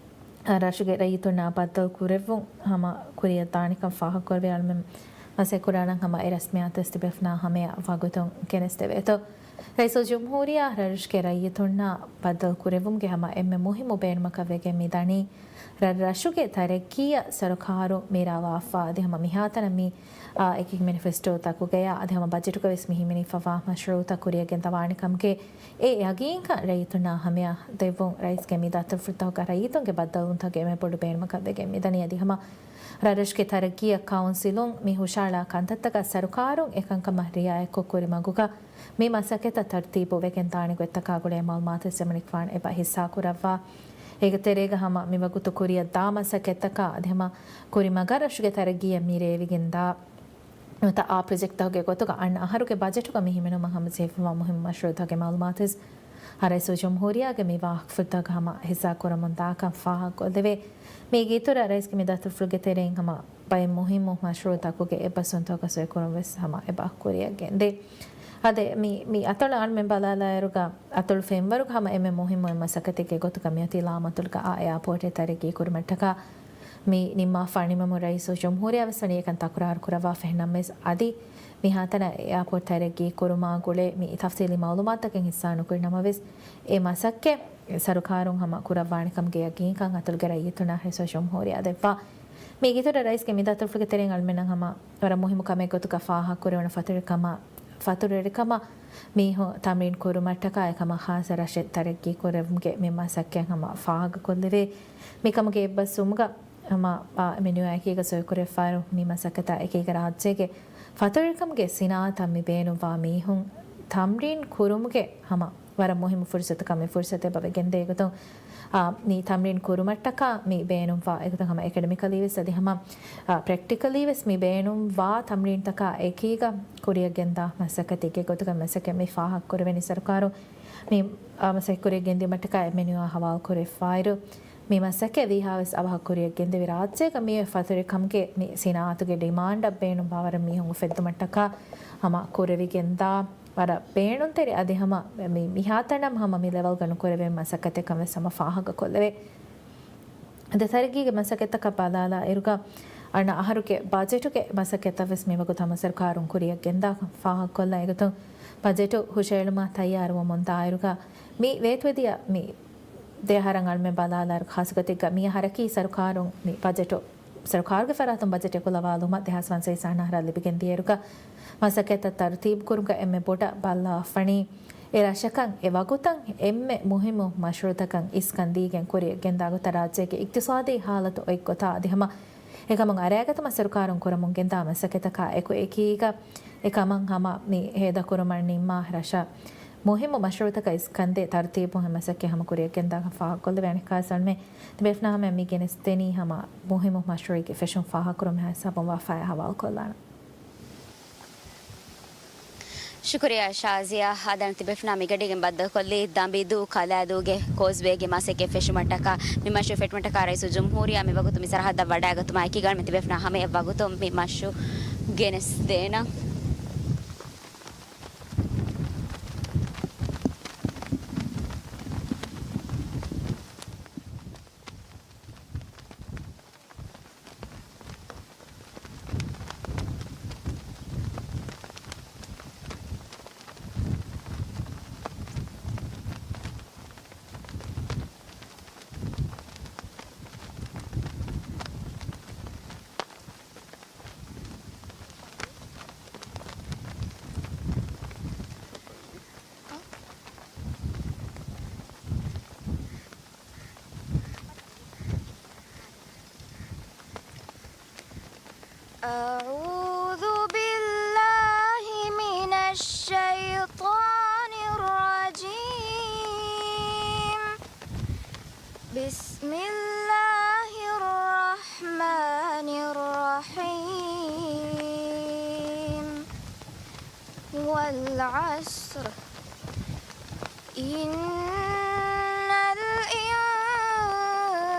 އާ، ރަށުގެ ރައްޔިތުންނާ ބައްދަލު ކުރެއްވުން ހަމަ ކުރިއަށް ދާނެކަން ފާހަގަކުރެވި އަޅުމެން މަސައްކަތް ކުރާނަން ހަމަ އެ ރަސްމިއްޔާތުވެސް ތިބޭފުޅުންނާ ހަމަޔަށް ވަގުތުން ގެނެސްދެވޭތޯ. ރައީސުލްޖުމްހޫރިއްޔާ ރަށްރަށުގެ ރައްޔިތުންނާ ބައްދަލު ކުރެއްވުމުގެ ހަމަ އެންމެ މުހިއްމު ބޭނުމަކަށް ވެގެން މި ދަނީ، ރަށްރަށުގެ ތަރައްގީއަށް ސަރުކާރު މި ރާވާފަ އަދި ހަމަ މިހާތަނަށް މި، އާ، އެކި މެނިފެސްޓޯތަކުގަޔާ އަދި ހަމަ ބަޖެޓުގަވެސް މި ހިމެނިފަވާ މަޝްރޫއުތައް ކުރިއަށް ގެންދަވާނެ ކަމުގެ އެ ޔަގީންކަން ރައްޔިތުންނާ ހަމަޔަށް ދެއްވުން ރައީސްގެ މި ދަތުރުފުޅުތަކުގަ ރައްޔިތުންގެ ބައްދަލުވުންތަކުގެ އެންމެ ބޮޑު ބޭނުމަކަށް ވެގެން މިދަނީ. އަދި ހަމަ ރަށްރަށުގެ ތަރައްގީއަށް ކައުންސިލުން މި ހުށަހަޅާ ކަންތައްތަކަށް ސަރުކާރުން އެކަންކަމަށް ރިއާޔަތްކޮށް ކުރި މަގުގަ މި މަސައްކަތްތައް ތަރުތީބު ވެގެން ދާނެ ގޮތްތަކާ ގުޅޭ މައުލޫމާތު އެމަނިކުފާނު އެބަ ހިއްސާ ކުރައްވާ. އޭގެ ތެރޭގަ ހަމަ މިވަގުތު ކުރިއަށް ދާ މަސައްކަތްތަކާ އަދި ހަމަ ކުރި މަގަށް ރަށުގެ ތަރައްގީއަށް މި ރޭވިގެން ދާ ނުވަތަ އާ ޕްރޮޖެކްޓްތަކުގެ ގޮތުގަ އަންނަ އަހަރުގެ ބަޖެޓުގަ މި ހިމެނުމަށް ހަމަޖެހިފަވާ މުހިއްމު މަޝްރޫއުތަކުގެ މައުލޫމާތުވެސް އާ ރައީސުލްޖުމްހޫރިއްޔާގެ މި ވާހަކަފުޅުތަކުގަ ހަމަ ހިއްސާ ކުރަމުން ދާކަން ފާހަގަކޮށްލެވޭ. މީގެ އިތުރަށް ރައީސްގެ މި ދަތުރުފުޅުގެ ތެރެއިން ހަމަ ބައެއް މުހިއްމު މަޝްރޫއުތަކުގެ އެއްބަސްވުންތަކުގެ ސޮއިކުރުން ވެސް ހަމަ އެބަ ކުރިއަށް ގެންދޭ. އަދި މި، މި އަތޮޅަށް އަޅުމެން ބަލާލާއިރުގަ އަތޮޅު ފެންވަރުގަ ހަމަ އެންމެ މުހިއްމު އެއް މަސައްކަތެއްގެ ގޮތުގަ މިއޮތީ ލާމަތޮޅުގަ އާ އެއާޕޯޓެއް ތަރައްގީ ކުރުމަށްޓަކާ މި ނިންމާފަ ނިމުމުން ރައީސުލްޖުމްހޫރިއްޔާ ވެސް ވަނީ އެކަން ތަކުރާރު ކުރައްވާފަ. އެހެންނަމަވެސް އަދި މިހާތަނަށް އެއާޕޯޓް ތަރައްގީ ކުރުމާ ގުޅޭ މި ތަފްސީލީ މައުލޫމާތުތަކެއް ހިއްސާ ނުކުރި ނަމަވެސް، އެ މަސައްކަތް ސަރުކާރުން ހަމަ ކުރައްވާނެކަމުގެ ޔަގީންކަން އަތޮޅުގެ ރައްޔިތުންނަށް ރައީސުލްޖުމްހޫރިއްޔާ ދެއްވާ. މީގެ އިތުރަށް ރައީސްގެ މި ދަތުރުފުޅުގެ ތެރެއިން އަޅުމެންނަށް ހަމަ ވަރަށް މުހިއްމު ކަމެއް ގޮތުގަ ފާހަގަކުރެވުނު ފަތުރުވެރިކަމާ، ފަތުރުވެރިކަމަށް މީހުން ތަމްރީން ކުރުމަށްޓަކާ އެކަމަށް ޚާއްޞަ ރަށެއް ތަރައްގީ ކުރެއްވުމުގެ މި މަސައްކަތް ހަމަ ފާހަގަކޮށްލެވޭ. މިކަމުގެ އެއްބަސްވުމުގަ ހަމަ މި ނިޔުޔޯކީގަ ސޮއިކުރެވިފައިވާ މި މަސައްކަތާ އެކީގަ ރާއްޖޭގެ ފަތުރުވެރިކަމުގެ ސިނާއަތަށް މި ބޭނުންވާ މީހުން ތަމްރީން ކުރުމުގެ ހަމަ ވަރަށް މުހިއްމު ފުރުސަތުކަން މި ފުރުސަތެއް އެބަ ވެގެންދޭ. އެގޮތުން، އާ، މި ތަމްރީން ކުރުމަށްޓަކާ މި ބޭނުންވާ، އެގޮތުން ހަމަ އެކަޑަމިކަލީ ވެސް އަދި ހަމަ، އާ، ޕްރެކްޓިކަލީ ވެސް މި ބޭނުންވާ ތަމްރީންތަކާ އެކީގަ ކުރިއަށް ގެންދާ މަސައްކަތެއްގެ ގޮތުގަ މަސައްކަތް މި ފާހަގަކުރެވެނީ. ސަރުކާރު މި، އާ، މަސައްކަތް ކުރިއަށް ގެންދިއުމަށްޓަކާ އެމްއެންޔޫއާ ހަވާލުކުރެވިފައިރު، މި މަސައްކަތް ވީހާވެސް އަވަހަށް ކުރިއަށް ގެންދެވި ރާއްޖޭގަ މިއޮތް ފަތުރިކަމުގެ މި ސިނާއަތުގެ ޑިމާންޑަށް ބޭނުންވާވަރަށް މީހުން އުފެއްދުމަށްޓަކާ ހަމަ ކުރެވިގެންދާ ވަރަށް ބޭނުންތެރި އަދި ހަމަ މި މިހާތަނަށް ހަމަ މި ލެވަލްގަ ނުކުރެވޭ މަސައްކަތެއްކަން ވެސް ހަމަ ފާހަގަކޮށްލެވޭ. އަދި ތަރައްގީގެ މަސައްކަތްތަކަށް ބަލާލާ އިރުގަ އަންނަ އަހަރުގެ ބަޖެޓުގެ މަސައްކަތްތައް ވެސް މިވަގުތު ހަމަ ސަރުކާރުން ކުރިއަށް ގެންދާކަން ފާހަގަކޮށްލާ އެގޮތުން ބަޖެޓު ހުށައެޅުމާ ތައްޔާރުވަމުން ދާއިރުގަ މި ވޭތުވެދިޔަ މި ދެ އަހަރަށް އަޅުމެން ބަލާލާއިރު، ޚާއްޞަގޮތެއްގަ މި އަހަރަކީ ސަރުކާރުން މި ބަޖެޓު، ސަރުކާރުގެ ފަރާތުން ބަޖެޓް އެކުލަވާލުމަށް ދެހާސް ފަންސަވީސް އަހަރަށް ލިބިގެން ދިޔައިރުގަ، މަސައްކަތްތައް ތަރުތީބު ކުރުމުގަ އެންމެ ބޮޑަށް ބައްލަވާފަނީ އެ ރަށަކަށް އެ ވަގުތަށް އެންމެ މުހިއްމު މަޝްރޫއުތަކަށް އިސްކަން ދީގެން ކުރިއަށް ގެންދާ ގޮތަށް ރާއްޖޭގެ އިޤްތިޞާދީ ހާލަތު އޮތް ގޮތާ އަދި ހަމަ އެކަމުން އަރައިގަތުމަށް ސަރުކާރުން ކުރަމުން ގެންދާ މަސައްކަތްތަކާ އެކު އެކީގަ އެކަމަށް ހަމަ މި ހޭދަކުރުމަށް ނިންމާ ރަށަށް މުހިއްމު މަޝްރޫއުތަކަށް އިސްކަންދޭ ތަރުތީބުން މަސައްކަތް ހަމަ ކުރިއަށް ގެންދާކަން ފާހަގަކޮށްލެވޭ. އަނެއްކާވެސް އަޅުމެން ތިބޭފުޅާ ހަމަ މި ގެނެސްދެނީ ހަމަ މުހިއްމު މަޝްރޫއުގެ ފެށުން ފާހަގަކުރުމުގެ ހިސާބުން ވާފައި ހަވާލުކޮށްލާނަން. ޝުކުރިއްޔާ ޝާޒިޔާ. އާދެ، ތިބޭފުޅާ މިގަޑީގެން ބައްދަލުކޮށްލީ ދަނބިދޫ ކަލާދޫގެ ކޯސްވޭގެ މަސައްކަތް ފެށުމަށްޓަކާ މި މަޝްރޫއު ފެށުމަށްޓަކާ ރައީސުލްޖުމްހޫރިއްޔާ މިވަގުތު މި ސަރަހައްދަށް ވަޑައިގަތުމާ އެކީގަ އަޅުމެން ތިބޭފުޅާ ހަމަޔަށް ވަގުތުން މި މަޝްރޫއު ގެނެސްދޭނަން. أعوذ بالله من الشيطان الرجيم. بسم الله الرحمن الرحيم. والعصر. إن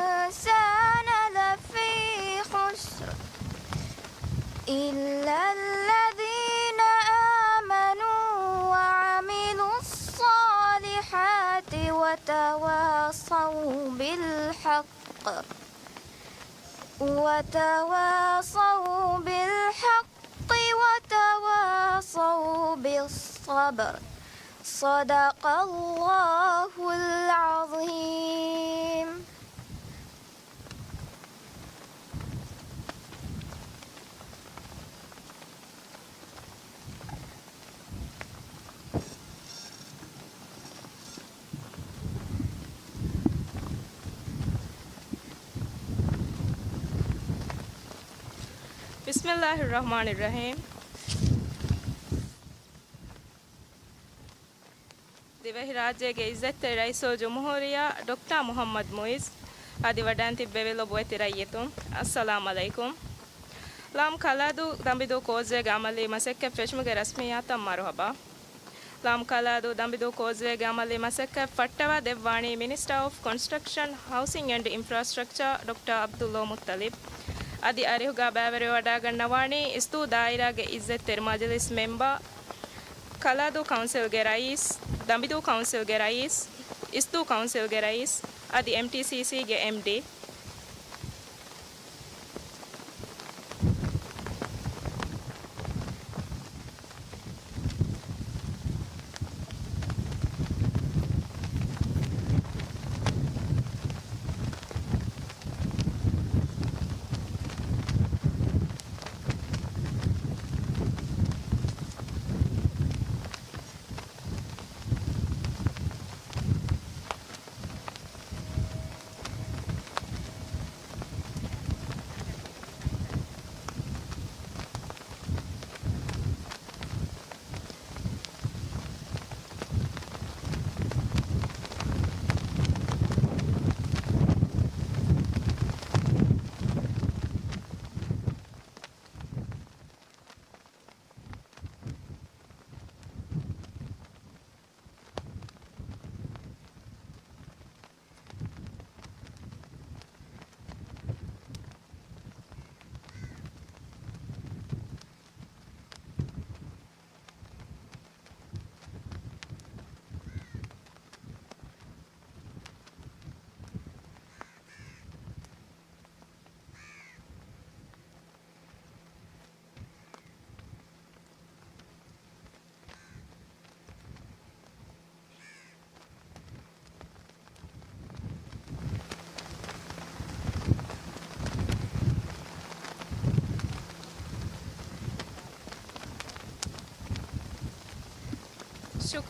الإنسان لفي خسر. إلا الذين آمنوا وعملوا الصالحات وتواصوا بالحق، وتواصوا بالحق وتواصوا بالصبر. صدق الله العظيم. بسم الله الرحمن الرحيم. ދިވެހިރާއްޖޭގެ އިއްޒަތްތެރި ރައީސުލްޖުމްހޫރިއްޔާ ޑޮކްޓަރ މުޙައްމަދު މުޢިއްޒު އަދި ވަޑައިން ތިއްބެވި ލޮބުވެތި ރައްޔިތުން، އައްސަލާމް ޢަލައިކުމް. ލާމް ކަލާދޫ ދަނބިދޫ ކޯސްވޭގެ އަމަލީ މަސައްކަތް ފެށުމުގެ ރަސްމިއްޔާތަށް މަރުޙަބާ. ލާމް ކަލާދޫ ދަނބިދޫ ކޯސްވޭގެ އަމަލީ މަސައްކަތް ފައްޓަވާ ދެއްވާނީ މިނިސްޓަރ އޮފް ކޮންސްޓްރަކްޝަން، ހައުސިން އެންޑް އިންފްރާސްޓްރަކްޗާ ޑޮކްޓަރ ޢަބްދުﷲ މުއްޠަލިބް. އަދި އަރިހުގަ ބައިވެރިވެވަޑައިގަންނަވާނީ އިސްދޫ ދާއިރާގެ އިއްޒަތްތެރި މަޖިލިސް މެމްބަރ، ކަލާދޫ ކައުންސިލްގެ ރައީސް، ދަނބިދޫ ކައުންސިލްގެ ރައީސް، އިސްދޫ ކައުންސިލްގެ ރައީސް، އަދި އެމްޓީސީސީގެ އެމްޑީ.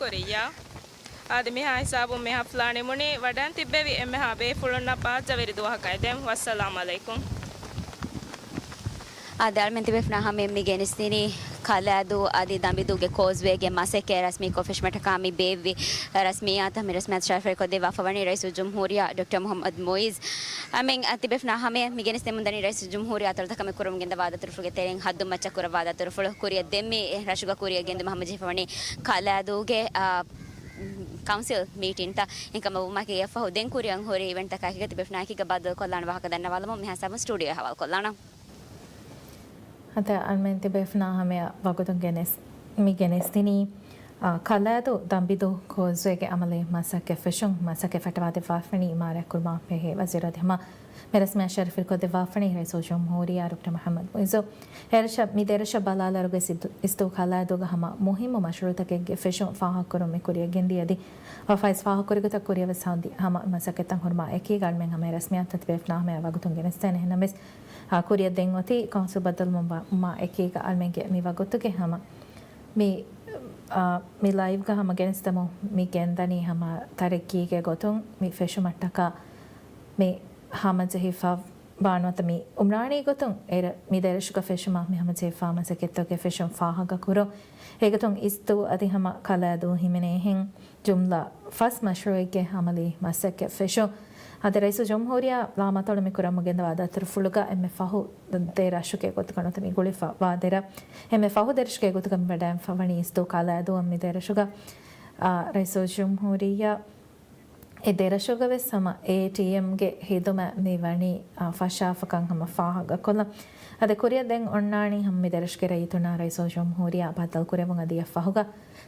ކުރިއްޔާ. އާދެ، މިހާ ހިސާބުން މި ހަފްލާ ނިމުނީ. ވަޑައިން ތިއްބެވި އެންމެހާ ބޭފުޅުންނަށް ބާއްޖަވެރި ދުވަހަކަށް ދެން. ވައްސަލާމް އަލައިކުމް. އާދެ، އަޅުމެން ތިބޭފުޅުންނާ ހަމަޔަށް މި ގެނެސްދިނީ ކަލައިދޫ އަދި ދަނބިދޫގެ ކޯސްވޭގެ މަސައްކަތް ރަސްމީކޮށް ފެށުމަށްޓަކާ މި ބޭއްވި ރަސްމިއްޔާތަށް. މި ރަސްމިއްޔާތު ޝަރަފުވެރިކޮށްދެއްވާފަ ވަނީ ރައީސުލްޖުމްހޫރިއްޔާ ޑޮކްޓަރ މުޙައްމަދު މުޢިއްޒު. އަޅުމެން ތިބޭފުޅުންނާ ހަމަޔަށް މި ގެނެސްދެމުންދަނީ ރައީސުލްޖުމްހޫރިއްޔާ އަތޮޅުތަކަށް މި ކުރަމުން ގެންދަވާ ދަތުރުފުޅުގެ ތެރެއިން ހައްދުން މައްޗަށް ކުރައްވާ ދަތުރުފުޅު. ކުރިއަށް ދެން މި ރަށުގަ ކުރިއަށް ގެންދިއުމަށް ހަމަޖެހިފަވަނީ ކަލައިދޫގެ، އާ، ކައުންސިލް މީޓިންތައް. އެހެންކަމުން ވުމަކީ އެއަށްފަހު ދެން ކުރިއަށް ހުރި އިވެންޓްތަކާއެކީގަ ތިބޭފުޅުންނާއެކީގަ ބައްދަލުކޮށްލާނެ ވާހަކަ ދަންނަވާލަމުން މިހާ ހިސާބުން ސްޓޫޑިއޯއަށް ހަވާލުކޮށްލާނަން. އަދި އަޅުމެން ތިބޭފުޅުންނާ ހަމަޔަށް ވަގުތުން ގެނެސް، މި ގެނެސްދިނީ، އާ، ކަލައިދޫ ދަނބިދޫ ކޯސްވޭގެ އަމަލީ މަސައްކަތް ފެށުން. މަސައްކަތް ފައްޓަވާދެއްވާފަވަނީ އިމާރާތް ކުރުމާ ބެހޭ ވަޒީރު އަދި ހަމަ މި ރަސްމިއްޔާ ޝަރަފުވެރިކޮށްދެއްވާފަވަނީ ރައީސުލްޖުމްހޫރިއްޔާ ޑޮކްޓަރ މުޙައްމަދު މުޢިއްޒު. އެރަށަށް މި ދެރަށަށް ބަލާލާއިރުގެ ސިދު-، އިސްދޫ ކަލައިދޫގަ ހަމަ މުހިއްމު މަޝްރޫޢުތަކެއްގެ ފެށުން ފާހަގަކުރުން މި ކުރިއަށް ގެންދިޔަ އަދި ވަފާވެސް ފާހަގަކުރި ގޮތަށް ކުރިއަށް ވެސް ހަމަ މަސައްކަތްތައް ހުރުމާ އެކީގަ އަޅުމެން ހަމަ ރަސްމިއްޔާތުތައް ތިބޭފުޅުންނާ ހަމަޔަށް ވަގުތުން ގެނެސްދޭނެ. އެހެންނަމަވެސް، އާ، ކުރިއަށް ދެން އޮތީ ކައުންސިލް ބައްދަލުވުމާ އެކީގަ އަޅުމެންގެ މި ވަގުތުގެ ހަމަ މި، އާ، މި ލައިވްގަ ހަމަ ގެނެސްދެމުން މި ގެންދަނީ ހަމަ ތަރައްގީގެ ގޮތުން މި ފެށުމަށްޓަކާ މި ހަމަޖެހިފަ ވާނުވަތަ މި އުމްރާނީ ގޮތުން އެރަށް މި ދެރަށުގަ ފެށުމަށް މި ހަމަޖެހިފާ މަސައްކަތްތަކުގެ ފެށުން ފާހަގަކުރުން. އެގޮތުން އިސްދޫ އަދި ހަމަ ކަލައިދޫ ހިމެނޭހެން ޖުމްލަ ފަސް މަޝްރޫޢެއްގެ އަމަލީ މަސައްކަތް ފެށުން. އަދި ރައީސުލްޖުމްހޫރިއްޔާ ލާމަތޮޅު މި ކުރަމުން ގެންދަވާ ދަތުރުފުޅުގަ އެންމެ ފަހު ދެ ރަށުގެ ގޮތުގަ ނުވަތަ މި ގުޅިފަ ވާ ދެ ރަށް، އެންމެ ފަހު ދެ ރަށުގެ ގޮތުގަ މި ވަޑައިންފަ ވަނީ އިސްދޫ ކަލައިދޫއަށް މި ދެ ރަށުގަ، އާ، ރައީސުލްޖުމްހޫރިއްޔާ އެ ދެ ރަށުގަ ވެސް ހަމަ އޭޓީއެމްގެ ހިދުމަތް މި ވަނީ، އާ، ފަށާފަކަން ހަމަ ފާހަގަކޮށްލަން. އަދި ކުރިއަށް ދެން އޮންނާނީ ހަމަ މި ދެ ރަށުގެ ރައްޔިތުންނާ ރައީސުލްޖުމްހޫރިއްޔާ ބައްދަލުކުރެވުން އަދި އެއަށްފަހުގަ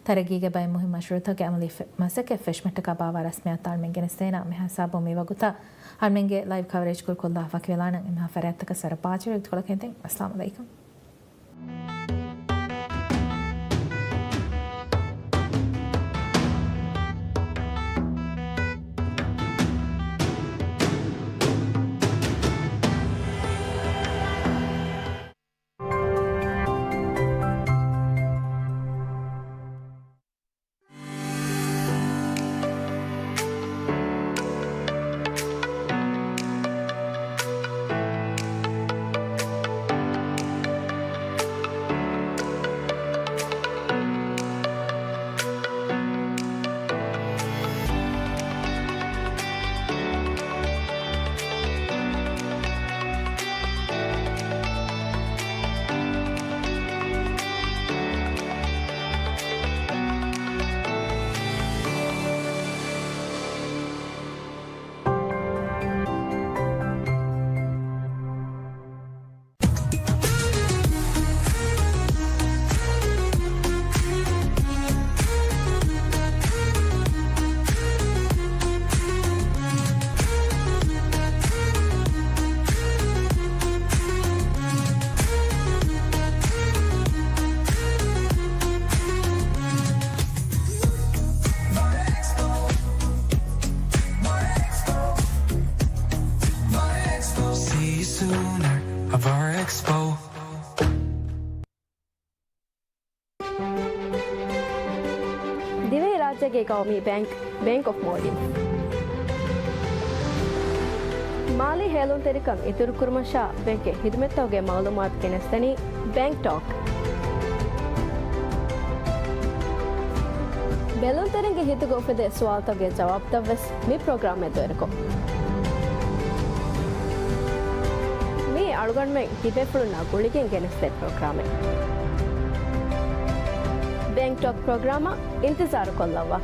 ތަރައްގީގެ ބައެއް މުހިންމު މަޝްރޫޢުތަކުގެ އަމަލީ ފެ-، މަސައްކަތް ފެށުމަށްޓަކާ ބާއްވާ ރަސްމިއްޔާތު އަޅުމެން ގެނެސްދޭނަން. މިހާ ހިސާބުން މި ވަގުތަށް އަޅުމެންގެ ލައިވް ކަވަރޭޖް ކުރުކޮށްލާ ވަކިވެލާނަން. އެންމެހާ ފަރާތްތަކަށް ސަރަ ބާއްޖަވެރި ވަގުތުކޮޅަކަށް ދެން އައްސަލާމު ޢަލައިކުމް. See you soon at Avara Expo. ދިވެހިރާއްޖޭގެ ގައުމީ ބޭންކް، ބޭންކް އޮފް މޯލްޑިވްސް. މާލީ ހޭލުންތެރިކަން އިތުރުކުރުމަށާ ބޭންކްގެ ހިދުމަތްތަކުގެ މައުލޫމާތު ގެނެސްދެނީ ބޭންކް ޓޯކް. ބެލުންތެރިންގެ ހިތުގަ އުފެދޭ ސުވާލުތަކުގެ ޖަވާބުތައްވެސް މި ޕްރޮގްރާމެއް ދޮއިރުކޮށް. މީ އަޅުގަނޑުމެން ތިބޭފުޅުންނާ ގުޅިގެން ގެނެސްދޭ ޕްރޮގްރާމެއް. ބޭންކް ޓޯކް ޕްރޮގްރާމަށް އިންތިޒާރު ކޮށްލައްވާ.